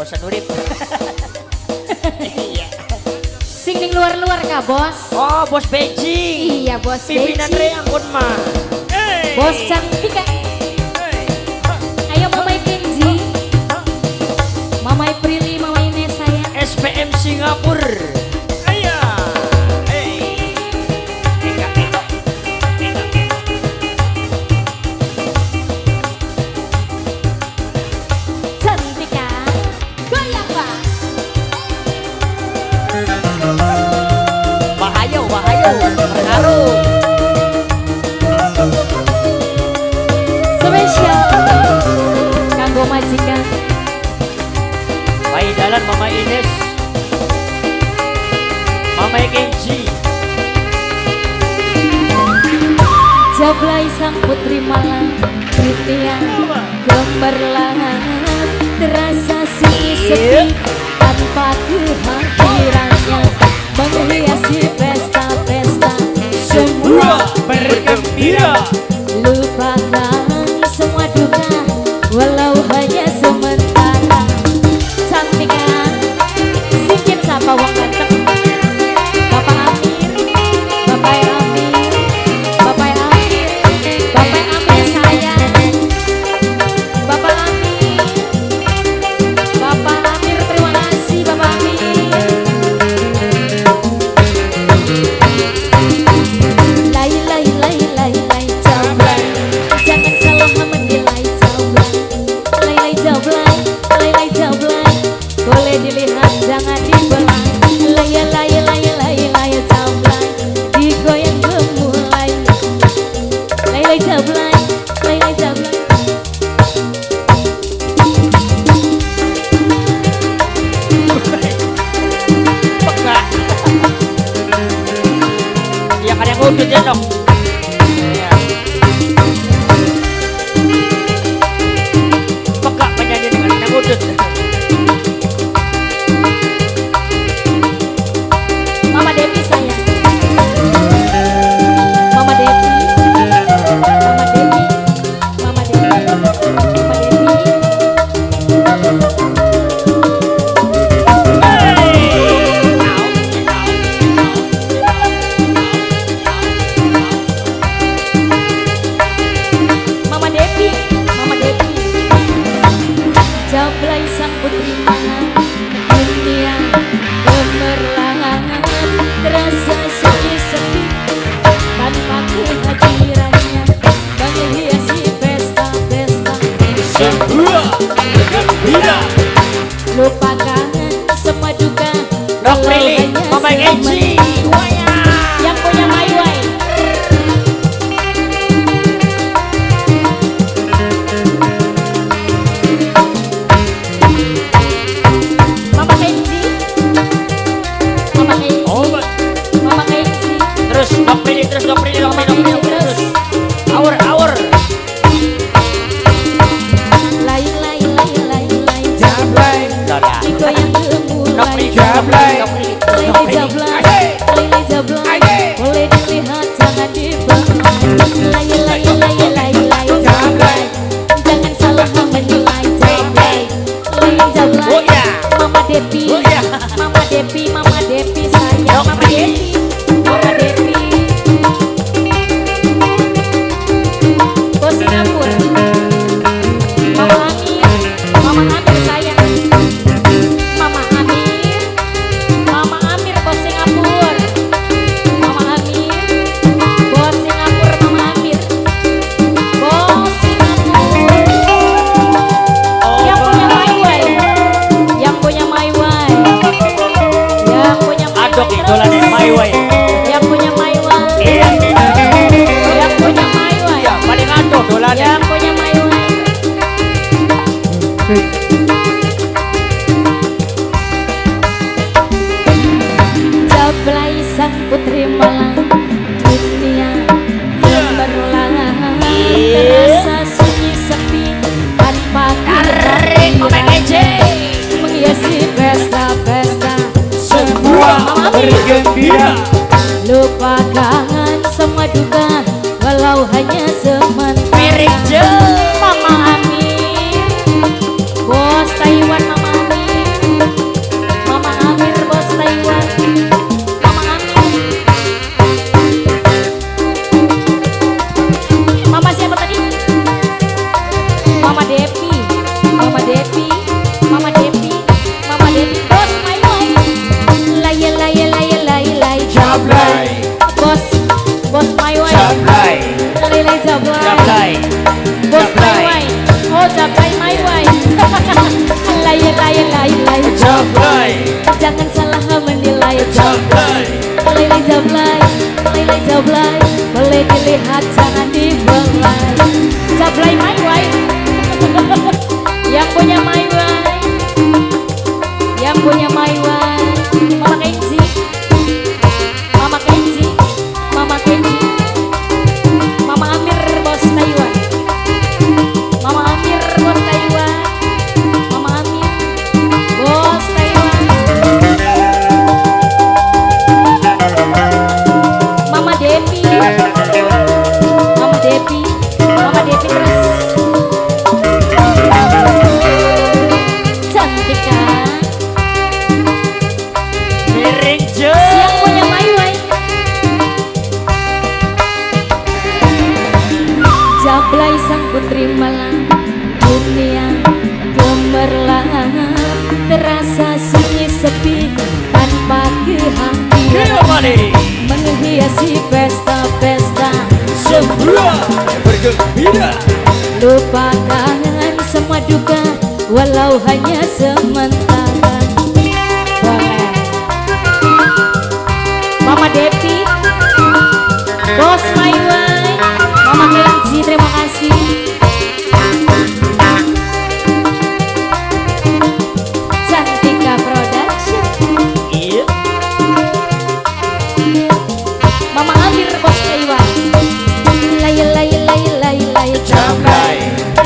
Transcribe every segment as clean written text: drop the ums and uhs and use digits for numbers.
Bosan urip. Iya. Sing ning luar-luar kah bos? Oh bos Beijing. Iya bos Beijing. Pimpinan reang mah. Hey. Bos cantik kan? Hey. Ayo Mama Kenji, Mama Prilly, Mama Ines sayang. SPM Singapura. Ayo. Hey. Cantik kan? Goyang Pak. Bahayo, bahayo, berharu. Spesial kanggo majikan. Paidalan Mama Ines, Mama Kenji. Jablay sang putri malang dunia gemerlap, terasa sunyi sepi tanpa kehadirannya, menghiasi pesta-pesta semua bergembira. Lupakan semua duka walau hanya sementara. Cantik kan? Singkin sapa wong ganteng. Bapak Amir, Bapak Amir, Bapak Amir, Bapak Amir sayang. Bapak Amir, Bapak Amir terima kasih Bapak Amir. Lai lai lai lai lai jablay, jangan salah menilai jablay. Lai lai jablay, lai lai jablay, boleh dilihat jangan dibelai. Lai lai lai lai lai jablay, digoyang gemulai. Lai lai jablay, lai lai jablay. Peka. Ya kan yang udut ya dong. Iya. Peka penyanyi dengan yang udut. Mama Devi sayang. Mama Devi, Mama Devi, Mama Devi, Mama Devi. Mama Devi, Mama Devi. Jablay sang putri malang dunia gemerlap, terasa sunyi sepi tanpa kehadirannya, menghiasi pesta-pesta Semua bergembira. Lupakan semua duka Dok walau Prilly, hanya Mama Kenji. sementara. Waya. Yang punya My Way. Mama Kenji, Mama Kenji, Oh, Mama Kenji. terus Dok Prilly, terus Dok Prilly, Dok Prilly, Dok Prilly, terus. Awur, awur. Lai lai lai lai lai Jablay, Lola. digoyang Dok gemulai. Prilly, Jablay. Dok Prilly, Lai Dok lai Prilly. jablay, lai lai jablay, boleh dilihat jangan dibelai. Lai lai lai lai lai jablay, jangan salah menilai jablay. Lai lai jablay, Oh ya. Mama Devi, Oh ya. Mama Devi, Mama Devi sayang, Dok Mama Prilly. Devi, Mama Devi. Bos Singapura, Mama Amir, Mama Amir sayang, Mama Amir, Mama Amir bos Singapura, Mama Amir, bos Singapura, Mama Amir, bos Singapura. Yang punya My Way, yang punya My Way, yang punya My Adok Way idola terus. My Way. Yang punya My Way, Iya. yang punya My Way, Iya, paling adok dolane. yang punya My Way. Jablay sang putri malang dunia gemerlap, terasa sunyi sepi tanpa Tarik Mama kehadirannya, Kenji. menghiasi pesta-pesta semua Mama Amir. bergembira. Lupakan semua duka walau hanya sementara. Piring je. Mama Amir, bos Taiwan Mama Amir. Depi, Mama Depi, Mama Depi, Bos My Way. Lay lay lay lay lay Jablay. Bos, Bos My Way. Jablay. Lay lay jablay. Jablay. Bos My Way. Oh jablay My Way. Lay lay lay lay Jablay. Jangan salah menilai. Jablay. Lay lay jablay, lay lay jablay. Boleh dilihat jangan dibelai. Jablay My Way. Yang punya My Way, yang punya My Way, Mama Kenji, Mama Kenji, Mama Kenji, Mama Amir Bos Taiwan, Mama Amir Bos Taiwan, Mama Amir Bos Taiwan, Mama Depi, Mama Depi, Mama Depi terus. Cantik kan? Miring je. Yang punya My Way. Jablay sang putri malang, dunia gemerlap, terasa sunyi sepi tanpa kehadiran, menghiasi pesta-pesta semua bergembira. Lupakan semua duka walau hanya sementara. Boleh. Mama Depi, Bos My Way, Mama Kenji, terima kasih. Cantika Production. Iya. Mama Amir Bos Taiwan. Lay lay lay lay lay Jablay.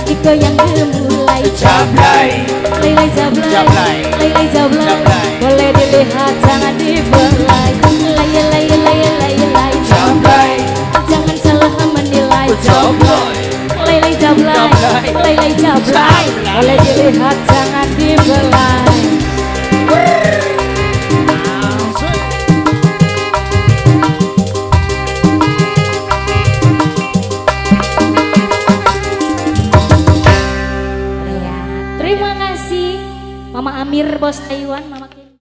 Digoyang gemulai. Jablay. Lay lay jablay, lay lay jablay. Boleh dilihat jangan dibelai. Lay lay lay lay lay Jablay. Jangan salah menilai. Jablay. Lay lay jablay, lay lay jablay. Boleh dilihat jangan dibelai. Terima kasih Mama Amir Bos Taiwan.